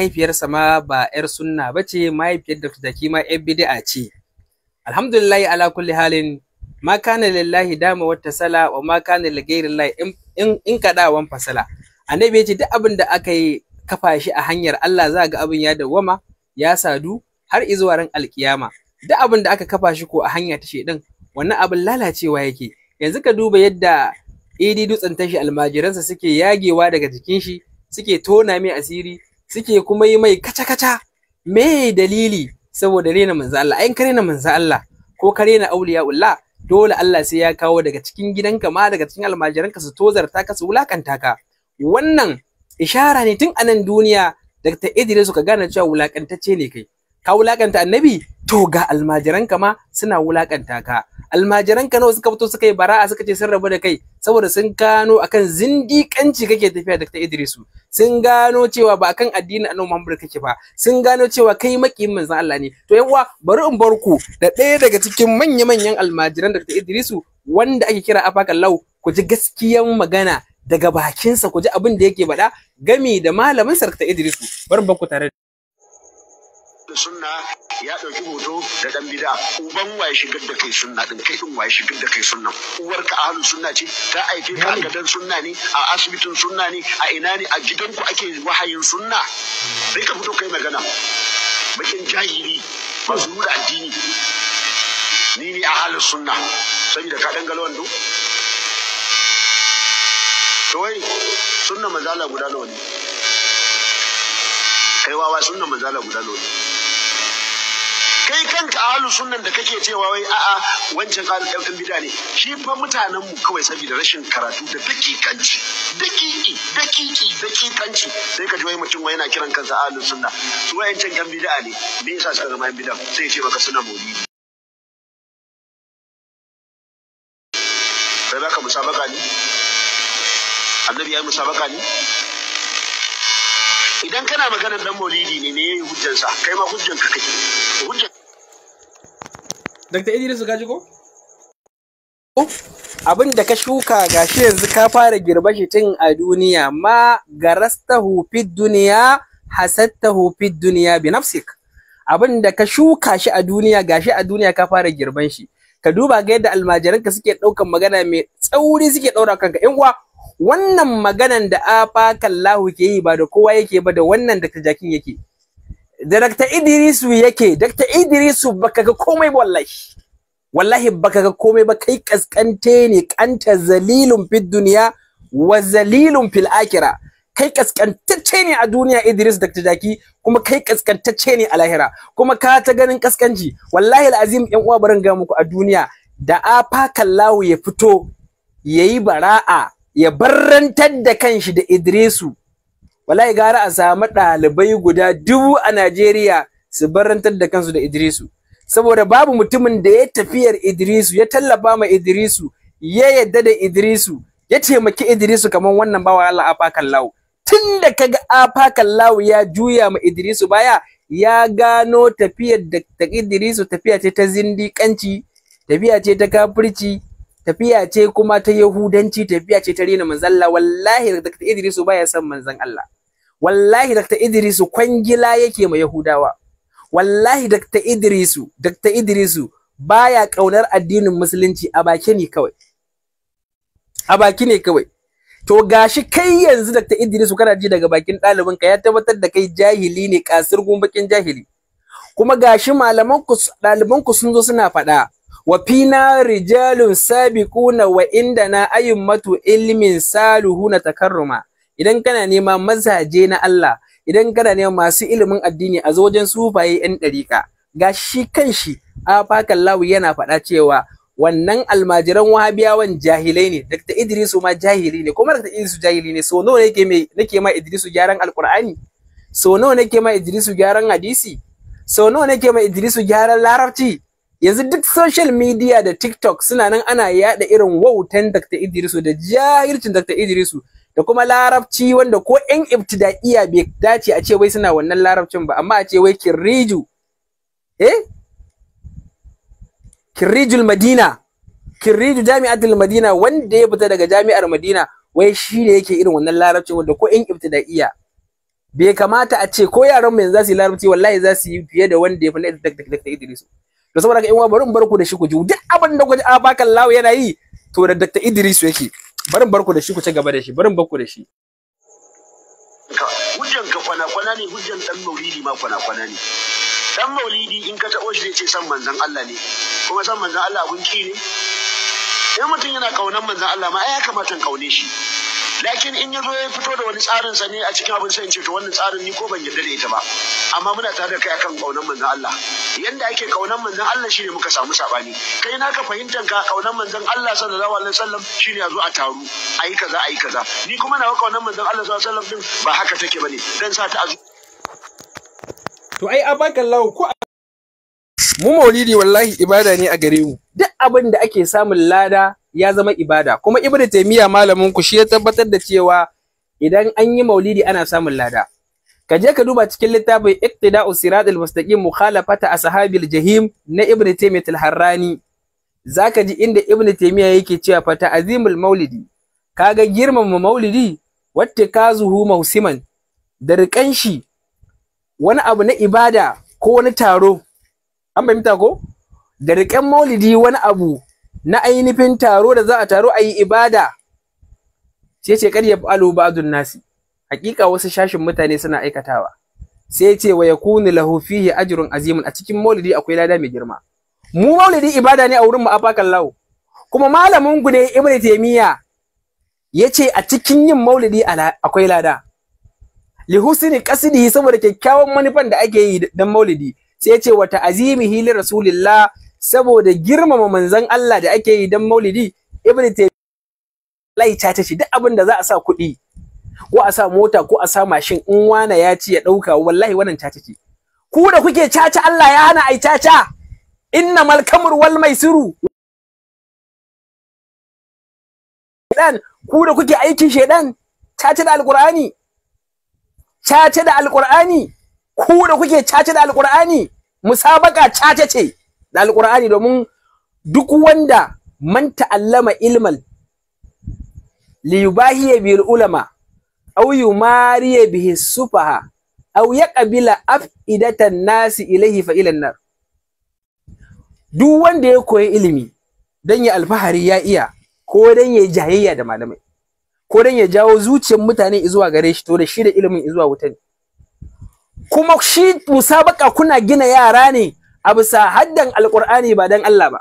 Mahaifiyarsa ma ba 'yar sunna ba ce, mahaifiyar Dr. Jaki ma 'yar bid'a ce. Alhamdulillah ala kulli halin, ma kana lillahi dama wata sala wa ma kana li ghairillahi in kadawan fasala. Annabi ya ce duk abin da aka yi kafa shi a hanyar Allah za ga abin ya dawwama, ya sadu har izuwa ran alkiyama. Duk abin da aka kafa shi ko a hanya ta shedan, wannan abin lalacewa yake. Yanzu ka duba yadda Idi Dutsen Tashi almajiransa suke yagewa daga jikin shi, suke tona mai asiri, suke kuma yi mai kaca-kaca. Me dalili? Saboda rena manzo Allah. Ai ka rena manzo Allah ko ka rena auliyaullah, dole Allah sai ya kawo daga cikin gidanka ma, daga cikin almajiranka su tozarta ka, su wulakanta ka. Wannan ishara ne tun anan duniya Dr. Idris ka gane cewa wulakantacce ne kai. Ka wulakanta annabi, to ga almajiranka ma suna wulakanta ka. Almajiranka nawa suka fito suka yi bara'a suka ce sun rabu da kai saboda sun gano akan zindiƙanci kake tafiya Dr. Idrisu. Sun gano cewa ba akan addinin Annabi Muhammad kake ba. Sun gano cewa kai makiyin manzon Allah ne. To yan uwa, bari in bar ku da ɗaya daga cikin manya-manyan almajiran Dr. Idrisu wanda ake kira Afakallahu, ku ji gaskiyan magana daga bakinsa, ku ji abin da yake faɗa gami da malamin sa Dr. Idrisu. Bari in bar ku tare da sunna. Ya ɗauki hoto da ɗan bida. Uban waye shigar da kai sunna din? Kai din waye shigar da kai sunna? Uwarka ahlus sunna ce? Ta aike ka a gadon sunna ne? A asibitin sunna ne? A ina ne? A gidanku ake wahayin sunna? Sai ka fito kai magana, bakin jahili, masu nuna addini. Ni ne ahlus sunna saboda ka dangala wando. To wai sunna manzala guda nawa ne? Kai wawa, sunna manzala guda nawa ne? Kai kanka ahlus sunnan da kake cewa wai a'a, wancan ɗan bid'a ne. Shi fa mutanen mu kawai saboda rashin karatu da dakikanci, dakiki dakiki dakikanci, sai ka ji wai mutum wai yana kiran kansa ahlus sunna, su wayancan ɗan bid'a ne. Me yasa suka zama ɗan bid'a? Sai ya ce maka suna maulidi. Sai baka musabaka ne? Annabi ya yi musabaka ne? Idan kana maganar dan maulidi ne, me yayi hujjansa? Kai ma hujjanka kake hujjan. Dr. Idris, ka ji ko? Abin da ka shuka gashi yanzu ka fara girba shi tun a duniya. Ma garastahu fid duniya hasattahu fid duniya bi nafsik. Abin da ka shuka shi a duniya, gashi a duniya ka fara girban shi. Ka duba ga yadda almajiranka suke ɗaukan magana mai tsauri suke ɗaura kanka. ‘Yan uwa, wannan maganan da Afakallahu ke yi ba da kowa yake ba, da wannan Dr. Jakin yake. Da Dr. Idrisu yake. Dr. Idrisu, baka ga komai ba wallahi. Wallahi baka ga komai ba, kai kaskante ne, kanta zalilun fid duniya wa zalilun fil akhirah. Kai kaskantacce ne a duniya, Idris Dr. Jaki, kuma kai kaskantacce ne a lahira. Kuma ka ta ganin kaskanci. Wallahi alazim, ƴan uwa, barin ga muku, a duniya da Afakallahu ya fito yayi bara'a ya barrantar da kanshi da Idrisu, wallahi gara a samu ɗalibai guda 1000 a Najeriya su barrantar da kansu da Idrisu, saboda babu mutumin da ya tafiyar Idrisu, ya tallafa ma Idrisu, ya yadda da Idrisu, ya taimaki Idrisu kamar wannan bawa Allah Afakallahu. Tun da kaga Afakallahu ya juya ma Idrisu baya, ya gano tafiyar da Idrisu tafiya ce ta zindiƙanci, tafiya ce ta kafirci, tafiya ce kuma ta Yahudanci, tafiya ce ta rena manzon Allah. Wallahi Dr. Idrisu baya son manzon Allah. Wallahi Dr. Idrisu kwangila yake ma Yahudawa. Wallahi Dr. Idrisu, Dr. Idrisu baya kaunar addinin musulunci, a baki ne kawai, a baki ne kawai. To gashi kai yanzu Dr. Idrisu kana ji daga bakin ɗalibinka ya tabbatar da kai jahili ne, kasir bakin jahili. Kuma gashi malaman ku, ɗaliban ku sun zo suna faɗa: wa fina rijalun sabiquna wa indana ayyummatu ilmin saluhuna takarruma. Idan kana nema mazaje na Allah, idan kana nema masu ilimin addini, a zo wajen sufaye yan ɗariƙa. Ga shi kanshi Afakallahu yana faɗa cewa wannan almajiran Wahabiyawan jahilai ne, Dr. Idrisu ma jahili ne. Kuma Dr. Idrisu jahili ne. So nawa nake mai nake ma Idrisu gyaran Alqur'ani? So nawa nake ma Idrisu gyaran hadisi? So nawa nake ma Idrisu gyaran Larabci? Yanzu duk social media da TikTok suna nan ana yada irin wautan Dr. Idrisu da jahilcin Dr. Idrisu da kuma Larabci wanda ko yan ibtida'iya bai dace a ce wai suna wannan Larabcin ba, amma a ce wai kirriju, kirrijul Madina, kirriju jami'atul Madina, wanda ya fita daga jami'ar Madina, wai shi ne yake irin wannan Larabcin wanda ko yan ibtida'iya Bai kamata a ce ko yaran mu yanzu za su yi larabci, wallahi za su yi fiye da wanda ya fi na Dr. Idris. To saboda haka in bari in bar ku da shi ku ji duk abin da ku ji Abakan Lawo yana yi, to da Dr. Idris yake. Bari in bar ku da shi ku ci gaba da shi, bari in bar ku da shi. Hujjan ka kwana-kwana ne, hujjan dan maulidi ma kwana-kwana ne. Dan maulidi in ka taɓo shi zai ce san manzon Allah ne, kuma san manzon Allah abun ki ne. In mutum yana kaunan manzon Allah ma ai ya kamata in kaune shi. Lakin in ya zo ya fito da wani tsarin sa ne a cikin abin sai in ce to wannan tsarin ni ko ban yarda da ita ba, amma muna tare da kai akan kaunan manzon Allah. Yanda ake kaunan manzon Allah shine muka samu sabani. Kai naka fahimtar ka kaunan manzon Allah sallallahu alaihi wasallam shine a zo a taru ayi kaza ayi kaza, ni kuma nawa kaunan manzon Allah sallallahu alaihi wasallam din ba haka take bane, dan sa ta To ai Abakan Lawo ko mu maulidi wallahi ibada ne a gare mu. Duk abin da ake samun lada ya zama ibada. Kuma Ibn Taymiyyah malamin ku shi ya tabbatar da cewa idan an yi maulidi ana samun lada. Ka je ka duba cikin littafin Iqtida'u Siratal Mustaqim Mukhalafata Ashabil Jahim na Ibn Taymiyyah al-Harrani. Zaka ji inda Ibn Taymiyyah yake cewa fa ta'zimul maulidi, kaga girmama maulidi, wattikazuhu mausiman, da riƙan shi wani abu na ibada ko wani taro. An fahimta ko? Da riƙen maulidi wani abu na ainihin taro da za a taro a yi ibada. Sai ce kar ya fa'alu ba'dun nasi, hakika wasu shashin mutane suna aikatawa. Sai ce wa yakunu lahu fihi ajrun azimun, a cikin maulidi akwai lada mai girma. Mu maulidi ibada ne a wurin mu Abakan Lawo. Kuma malamin ku ne Ibn Taymiyyah yace a cikin yin maulidi akwai lada. Li husni qasdihi, saboda kyakkyawan manufan da ake yi dan maulidi. Sai ce wa ta'azimihi li rasulillah, saboda girmama manzon Allah da ake yi dan maulidi. Ibn Taymiyyah ta ce duk abin da za a sa kuɗi ko a sa mota ko a sa mashin, in wana ya ci ya ɗauka, wallahi wannan caca ce. Ku da kuke caca, Allah ya hana ai caca. Innamal kamru wal maisiru dan ku da kuke aikin shedan, caca da alqur'ani, caca da alqur'ani, ku da kuke caca da alqur'ani, musabaka caca ce da alqur'ani. Domin duk wanda man ta'allama ilmal li yubahiya bil ulama aw yumariya bihi sufaha aw yaqbila afidatan nasi ilayhi fa ila nar. Duk wanda ya koyi ilimi dan ya alfahari ya iya, ko dan ya jayayya da malamai, ko dan ya jawo zuciyar mutane zuwa gare shi, to da shi da ilimin zuwa wuta ne. Kuma shi musabaka kuna gina yara ne a bisa haddan alqur'ani ba dan Allah ba.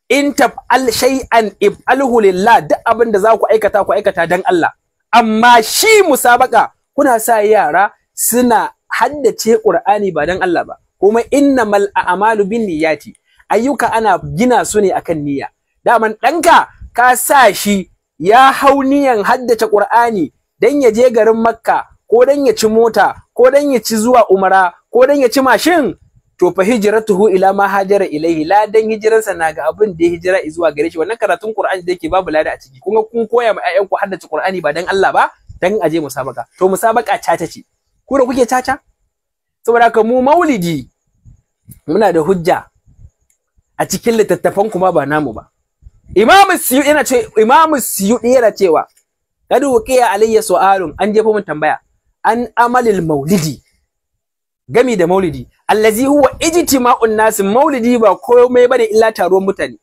In taf'al shay'an if'alhu lillah, duk abin da za ku aikata ku aikata dan Allah. Amma shi musabaka kuna sa yara suna haddace qur'ani ba dan Allah ba. Kuma innamal a'malu binniyati, ayyuka ana gina su ne akan niyya. Daman ɗanka ka sa shi ya hau niyan haddace qur'ani dan ya je garin Makka, ko dan ya ci mota, ko dan ya ci zuwa umara, ko dan ya ci mashin, to fa hijratuhu ila ma hajara ilaihi, ladan hijiransa na ga abin da ya hijira zuwa gare shi. Wannan karatun Qur'ani da yake babu lada a ciki. Kun ga kun koya ma ƴaƴanku haddace Qur'ani ba dan Allah ba, dan aje musabaka. To musabaka caca ce. Ku da kuke caca? Saboda haka mu maulidi muna da hujja a cikin littattafan kuma ba namu ba. Imam Suyuti yana ce, Imam Suyuti yana cewa kad wuqiya alayya su'alun, an jefo mun tambaya an amalil maulidi, gami da maulidi, allazi huwa ijtima'un nas, maulidi ba komai bane illa taruwan mutane,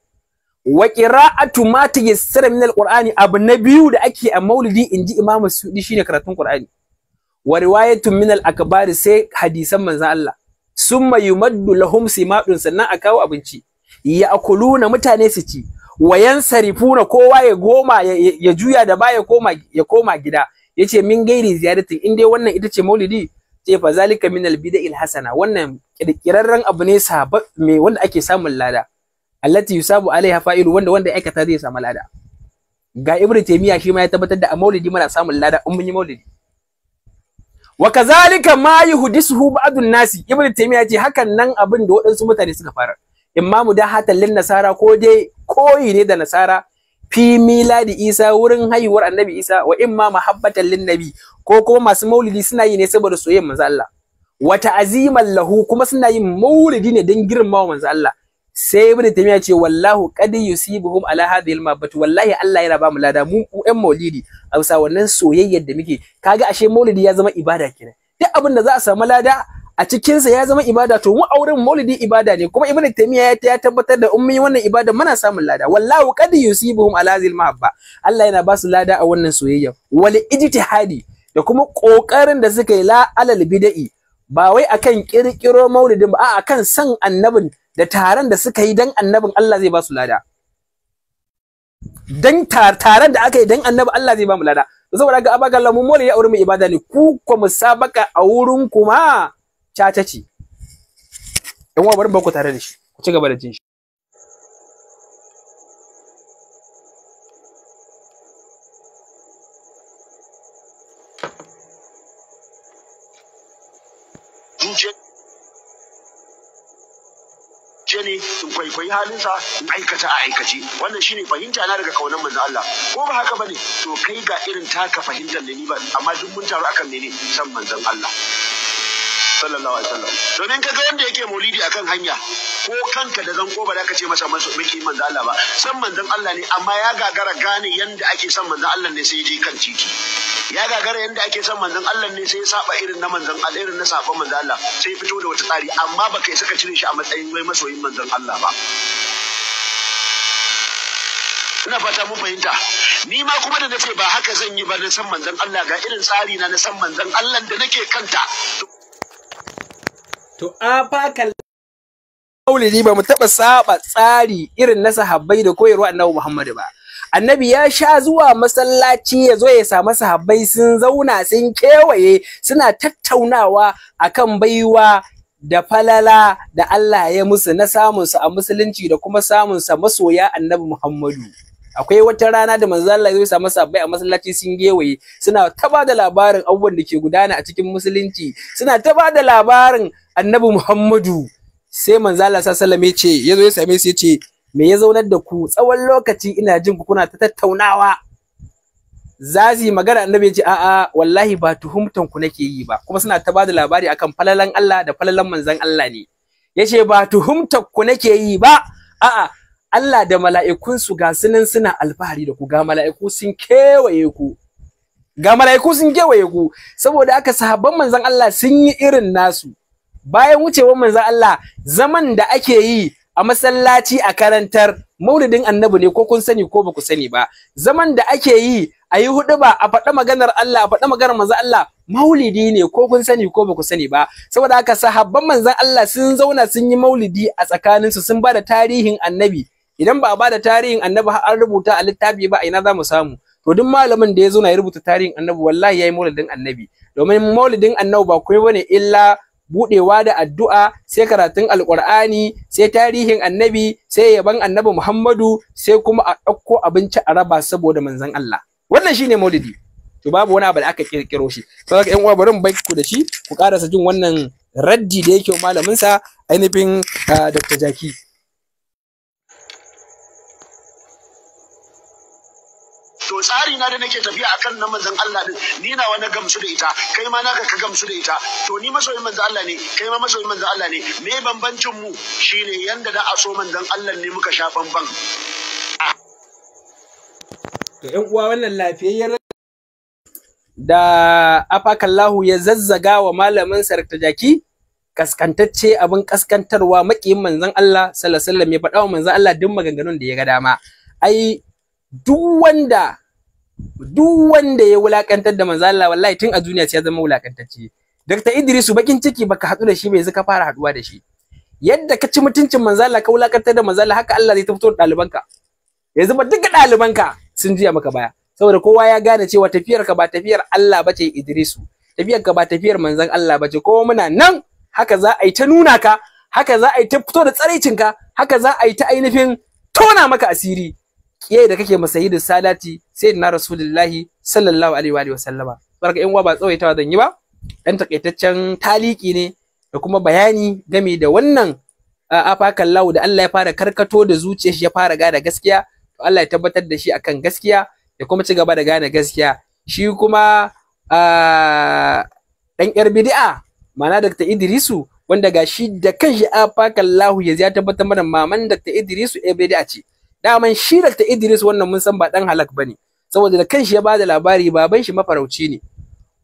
wa qira'atu ma tayassara min alqur'ani, abu na biyu da ake a maulidi inji Imam Suyuti shine karatun Qur'ani, wa riwayatun min al-akbari, sai hadisan manzon Allah, summa yumaddu lahum simadun, sannan a kawo abinci ya akuluna, mutane su ci, wa yansarifuna, kowa ya goma ya juya da baya ya koma gida. Yace min gairi ziyaratin, in dai wannan ita ce maulidi, ce fa zalika min al-bid'il hasana, wannan kirkirarren abu ne sabab me wanda ake samun lada, allati yusabu alaiha fa'ilu, wanda aikata zai samu lada. Ga Ibn Taymiyyah shi ma ya tabbatar da a maulidi muna samun lada in mun yi maulidi. Wa kazalika ma yuhdisuhu ba'dun nasi, Ibn Taymiyyah ce hakan nan abin da waɗansu mutane suka fara, imma mudahatan lin nasara, ko dai koyi ne da nasara fi miladi Isa, wurin haihuwar Annabi Isa, wa imma mahabbatan lin nabi, ko kuma masu maulidi suna yi ne saboda soyayyar manzo Allah, wa ta'ziman lahu, kuma suna yin maulidi ne don girmamawa manzo Allah. Sai Ibn Taymiyyah ce wallahu qad yusibuhum ala hadhihi al-mahabbati, wallahi Allah yana ba mu lada mu ƴan maulidi a bisa wannan soyayyar da muke. Kaga ashe maulidi ya zama ibada kenan. Duk abin da za a samu lada a cikinsa ya zama ibada. To mu auren maulidi ibada ne, kuma Ibn Taymiyyah ya tabbatar da ummi wannan ibada muna samun lada. Wallahu qad yusibuhum ala zil mahabba, Allah yana ba su lada a wannan soyayya wal ijtihadi da kuma kokarin da suka yi la alal bid'i, ba wai akan kirkiro maulidin ba, a'a akan san annabin da taron da suka yi dan annabin Allah zai ba su lada. Dan taron da aka yi dan annabi Allah zai ba mu lada. Saboda ga abaga Allah mu maulidi a wurin mu ibada ne, ku ko musabaka a wurin kuma caca ce. Yan uwa bari ba ku tare da shi, ku ci gaba da jin shi. Zuciya ne in kwaikwayi halinsa in aikata a aikace. Wannan shine fahimta na daga kaunar manzon Allah. Ko ba haka bane? To kai ga irin taka fahimtar da ni ba, amma duk mun taru akan mene? San manzon Allah sallallahu alaihi wasallam. Domin kaga wanda yake maulidi akan hanya, ko kanka da zanko ba za ka ce masa maki manzon Allah ba. San manzon Allah ne, amma ya gagara gane yanda ake san manzon Allah ne sai je kan titi. Ya gagara yanda ake san manzon Allah ne sai ya saba irin na manzon Allah, irin na sabon manzon Allah, sai fito da wata tsari, amma baka isa ka cire shi a matsayin wai masoyin manzon Allah ba. Ina fata mun fahimta. Ni ma kuma da nace ba haka zan yi ba na san manzon Allah, ga irin tsari na na san manzon Allah da nake kanta. To afakan maulidi ba mu taɓa saba tsari irin na sahabbai da koyarwa Annabi Muhammadu ba. Annabi ya sha zuwa masallaci ya zo ya samu sahabbai sun zauna sun kewaye suna tattaunawa akan baiwa da falala da Allah ya musu na samun su a musulunci da kuma samun sa masoya Annabi Muhammadu. Akwai wata rana da manzo Allah ya samu sahabbai a masallaci sun gewaye suna ta bada labarin abubuwan da ke gudana a cikin musulunci, suna ta bada labarin Annabi Muhammadu. Sai manzo Allah sallallahu alaihi wasallam ya ce, yazo ya same su ya ce, me ya zaunar da ku tsawon lokaci ina jin ku kuna ta tattaunawa? Za su yi magana, Annabi ya ce a'a wallahi ba tuhumtan ku nake yi ba, kuma suna ta bada labari akan falalan Allah da falalan manzon Allah ne. Yace ba tuhumtan ku nake yi ba, a'a Allah da mala'ikunsu ga sunan suna alfahari da ku, ga mala'iku sun kewaye ku, ga mala'iku sun kewaye ku. Saboda haka sahabban manzon Allah sun yi irin nasu. Bayan wucewar manzon Allah, zaman da ake yi a masallaci a karantar maulidin Annabi ne, ko kun sani ko ba ku sani ba. Zaman da ake yi a yi huɗuba a faɗa maganar Allah, a faɗa maganar manzon Allah, maulidi ne, ko kun sani ko ba ku sani ba. Saboda haka sahabban manzon Allah sun zauna sun yi maulidi a tsakaninsu, sun ba da tarihin Annabi. Idan ba a ba da tarihin Annabi har an rubuta a littafi ba, a ina za mu samu? To duk malamin da ya zo na ya rubuta tarihin Annabi, wallahi yayi maulidin Annabi. Domin maulidin Annabi ba komai bane illa budewa da addu'a, sai karatun Alƙur'ani, sai tarihin Annabi, sai yaban Annabi Muhammadu, sai kuma a ɗauko abinci a raba saboda manzon Allah. Wannan shine maulidi. To babu wani abu da aka kirkiro shi. Saboda ƴan uwa bari mu bai ku da shi ku karasa jin wannan raddi da yake malamin sa ainihin Dr. Jaki. To tsari na da nake tafiya akan na manzon Allah din, ni nawa na gamsu da ita, kai ma naka ka gamsu da ita. To ni masoyin manzon Allah ne, kai ma masoyin manzon Allah ne. Me bambancin mu shine yanda da a so manzon Allah ne muka sha bamban. To ƴan uwa wannan lafiyayyen da afakallahu ya zazzaga wa malamin sa Dr. Jaki, kaskantacce abin kaskantarwa, makiyin manzon Allah sallallahu alaihi wasallam, ya faɗa wa manzon Allah duk maganganun da ya ga dama. Ai duk wanda ya wulakantar da manzon Allah, wallahi tun a duniya sai ya zama wulakantacce. Dr. Idrisu bakin ciki baka haɗu da shi ba, yanzu ka fara haɗuwa da shi. Yadda ka ci mutuncin manzon Allah, ka wulakantar da manzon Allah, haka Allah zai fito da ɗalibanka. Yanzu ba duka ɗalibanka sun juya maka baya, saboda kowa ya gane cewa tafiyar ka ba tafiyar Allah bace Idrisu, tafiyar ka ba tafiyar manzon Allah bace. Kowa muna nan, haka za a yi ta nuna ka, haka za a yi ta fito da tsaraicin ka, haka za a yi ta ainihin tona maka asiri. Kiyaye da kake masayidu salati sayyidina Rasulullahi sallallahu alaihi wa sallama. Barka ƴan uwa, ba tsawaitawa zan yi ba, dan takaitaccen taliki ne da kuma bayani game da wannan afakan lawu da Allah ya fara karkato da zuciyar shi, ya fara gane gaskiya. To Allah ya tabbatar da shi akan gaskiya ya kuma ci gaba da gane gaskiya. Shi kuma dan yar bid'a ma'ana Dr. Idrisu, wanda ga shi da kanshi afakan lahu ya tabbatar mana maman Dr. Idrisu yar bid'a ce. Daman shi Dr. Idris wannan mun san ba dan halak bane, saboda da kanshi ya bada labari baban shi mafarauci ne.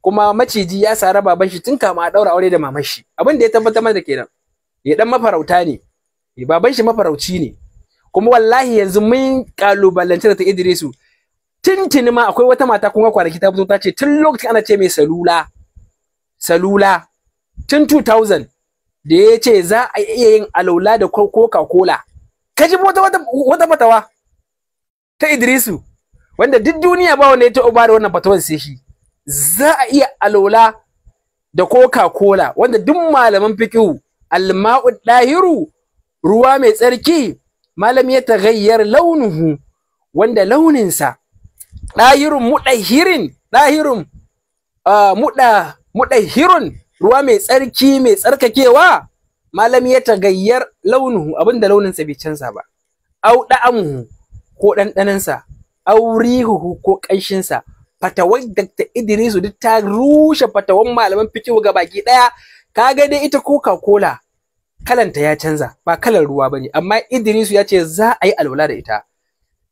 Kuma maciji ya sara baban shi tun kama a daura aure da maman shi. Abin da ya tabbatar mana kenan. Ya dan mafarauta ne. Baban shi mafarauci ne. Kuma wallahi yanzu mun kalubalanci da ta Idrisu. Tintini ma akwai wata mata kun ga kwanaki ta fito ta ce tun lokacin ana ce mai salula. Salula tun 2000 da ya ce za a iya yin alaula da Coca-Cola. Ka ji wata fatawa ta Idrisu wanda duk duniya ba wanda ya taɓa ba da wannan fatawar sai shi. Za a iya alaula da Coca-Cola wanda duk malaman fiqhu alma'u dahiru, ruwa mai tsarki, malam ya taghayyar launuhu, wanda launinsa dahirun mudahirin, dahirun mudahirun, ruwa mai tsarki mai tsarkakewa, malam ya tagayyar launuhu, abinda launinsa bai canza ba, au da'amuhu ko ɗanɗanansa, au rihuhu ko ƙanshinsa. Fatawar Dr. Idrisu duk ta rushe fatawan malaman fiqh ga baki ɗaya. Kaga dai ita Coca-Cola kalanta ya canza, ba kalar ruwa bane, amma Idrisu ya ce za a yi alwala da ita.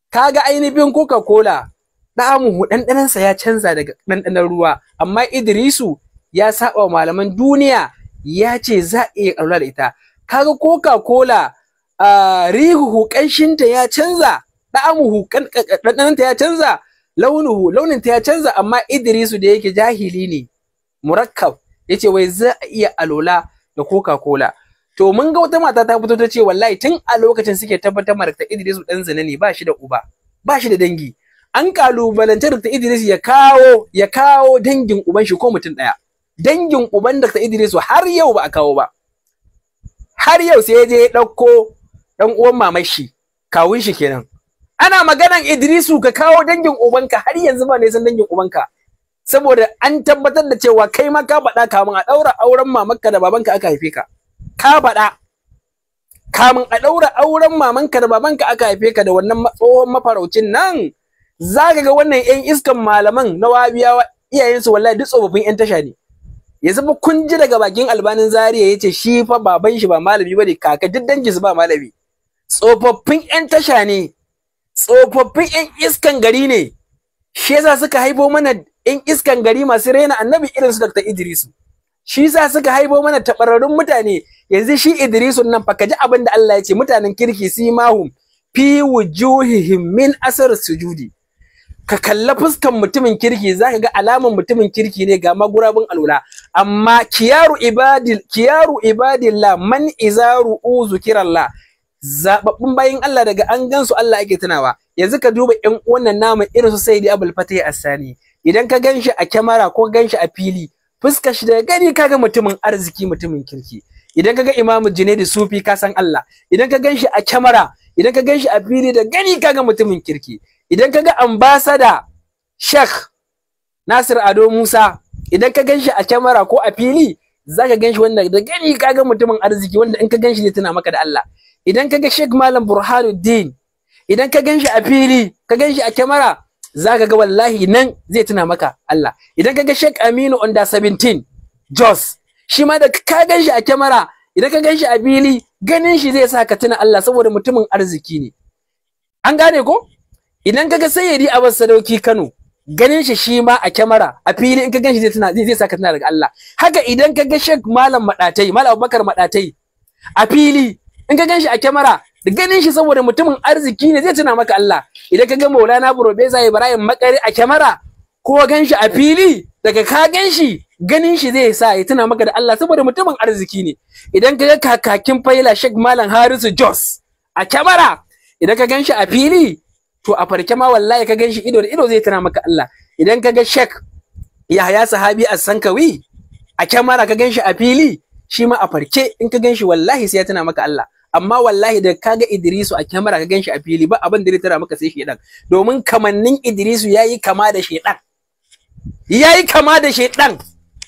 Kaga ainihin Coca-Cola ɗamuhu ɗanɗanansa ya canza daga ɗanɗanon ruwa, amma Idrisu ya saba malaman duniya ya ce za a iya alwala da ita. Kaga Coca-Cola rihuhu ƙanshinta ya canza, ɗamuhu ɗanɗanonta ya canza, launuhu launinta ya canza, amma Idrisu da yake jahili ne murakkab yace wai za a iya alola da Coca-Cola. To mun ga wata mata ta fito ta ce wallahi tun a lokacin suke tabbatar ma Dr. Idrisu dan zina ne, ba shi da uba, ba shi da dangi. An kalubalance Dr. Idrisu ya kawo dangin uban shi ko mutum daya. Dangin uban Dr. Idrisu har yau ba a kawo ba. Har yau sai ya je ya dauko dan uwan mamar shi, kawun shi kenan. Ana maganan Idrisu ka kawo dangin ubanka, har yanzu ba ne san dangin ubanka. Saboda an tabbatar da cewa kai ma ka faɗa kamun a ɗaura auren mamanka da babanka aka haife ka. Ka faɗa kamun a ɗaura auren mamanka da babanka aka haife ka da wannan tsohon mafaraucin nan. Zaka ga wannan ƴan iskan malaman na Wahabiyawa iyayensu wallahi duk tsofaffin ƴan tasha ne. Yanzu fa kun ji daga bakin Albanin Zaria yace shi fa baban shi ba malami bane, kaka duk dangin su ba malami. Tsofaffin ƴan tasha ne, tsofaffin ƴan iskan gari ne. Shi yasa suka haifo mana ƴan iskan gari masu raina annabi irin su Dr. Idrisu. Shi yasa suka haifo mana tabararrun mutane. Yanzu shi Idrisu nan fa kaji abin da Allah ya ce mutanen kirki simahum fi wujuhihim min asar sujudi. Ka kalla fuskan mutumin kirki zaka ga alaman mutumin kirki ne, ga magurabin alula. Amma kiyaru ibadillah man izaru uzukirallah, zababbun bayin Allah daga an gansu Allah ake tunawa. Yanzu ka duba ƴan wannan namu irin su Sayyidi Abul Fatih As-Sani, idan ka ganshi a kyamara ko ganshi a fili, fuskar shi daga gani kaga mutumin arziki, mutumin kirki. Idan kaga Imamu Junaidi Sufi ka san Allah. Idan ka ganshi a kyamara, idan ka ganshi a fili, da gani kaga mutumin kirki. Idan kaga ambassador Sheikh Nasir Ado Musa, idan ka ganshi a kyamara ko a fili, zaka ganshi wanda da gani kaga mutumin arziki, wanda in ka ganshi zai tuna maka da Allah. Idan kaga Sheikh Malam Burhanuddin, idan ka ganshi a fili, ka ganshi a kyamara, zaka ga wallahi nan zai tuna maka Allah. Idan kaga Sheikh Aminu under 17 Jos, shi ma da ka ganshi a kyamara, idan ka ganshi a fili, ganin shi zai sa ka tuna Allah saboda mutumin arziki ne. An gane ko? Idan kaga Sayyidi Abbas Sadauki Kano, ganin shi shi ma a kyamara, a fili in ka ganshi zai tuna, zai sa ka tuna daga Allah. Haka idan kaga Sheikh Malam Madatai, Malam Abubakar Madatai a fili, in ka ganshi a kyamara, da ganin shi saboda mutumin arziki ne zai tuna maka Allah. Idan ka ga Maulana Professor Ibrahim Makari a kyamara ko ganshi a fili, daga ka ganshi ganin shi zai sa ya tuna maka da Allah saboda mutumin arziki ne. Idan ka ga kakakin faila Sheikh Malam Harisu Jos a kyamara, idan ka ganshi a fili, to a farke ma wallahi ka ganshi ido da ido zai tuna maka Allah. Idan ka ga Sheikh Yahya Sahabi As-Sankawi a kyamara ka ganshi a fili, shi ma a farke in ka ganshi wallahi sai ya tuna maka Allah. Amma wallahi da kaga Idrisu a kyamara ka ganshi a fili, ba abin da zai tara maka sai shedan. Domin kamannin Idrisu yayi kama da shedan. Yayi kama da shedan.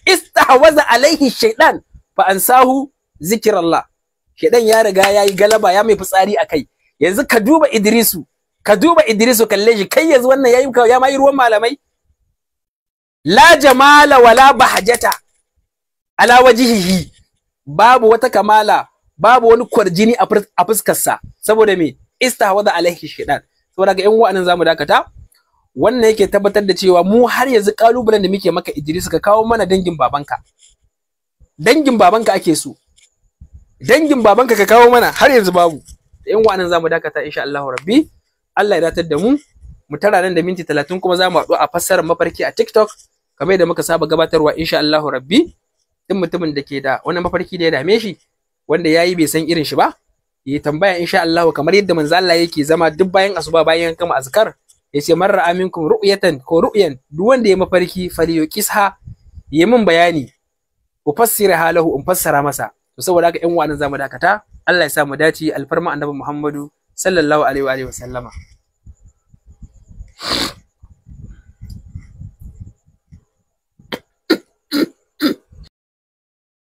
Istahwaza alaihi shaytan fa ansahu zikrallah. Shedan ya riga yayi galaba, ya mai fitsari akai. Yanzu ka duba Idrisu, ka duba Idrisu, kalle shi kai yanzu wannan yayi ya mai ruwan malamai. La jamala wala bahjata ala wajhihi, babu wata kamala, babu wani kwarjini a fuskarsa saboda me? Istahwaza alaihi shaytan. Saboda ga ƴan wa'annan zamu dakata. Wannan yake tabbatar da cewa mu har yanzu kalubalen da muke maka, Idris, ka kawo mana dangin babanka. Dangin babanka ake so, dangin babanka ka kawo mana, har yanzu babu. Yan wa'annan zamu dakata insha Allah rabbi. Allah ya datar da mu. Mu tara nan da minti 30 kuma zamu haɗu a fassarar mafarki a TikTok kamar yadda muka saba gabatarwa insha Allah rabbi. Duk mutumin da ke da wani mafarki da ya dame shi, wanda yayi bai san irin shi ba, ya tambaya insha Allah, kamar yadda manzo Allah yake zama duk bayan asuba, bayan kama azkar, yace: "Man ra'a minkum ru'yatan ko ru'yan", duk wanda ya mafarki, "falyuqisha", yi min bayani, ufassira halahu, in fassara masa. To saboda haka, ƴan uwa, nan zamu dakata. Allah ya sa mu dace, alfarma Annabi Muhammadu sallallahu alaihi wa alihi wa sallama.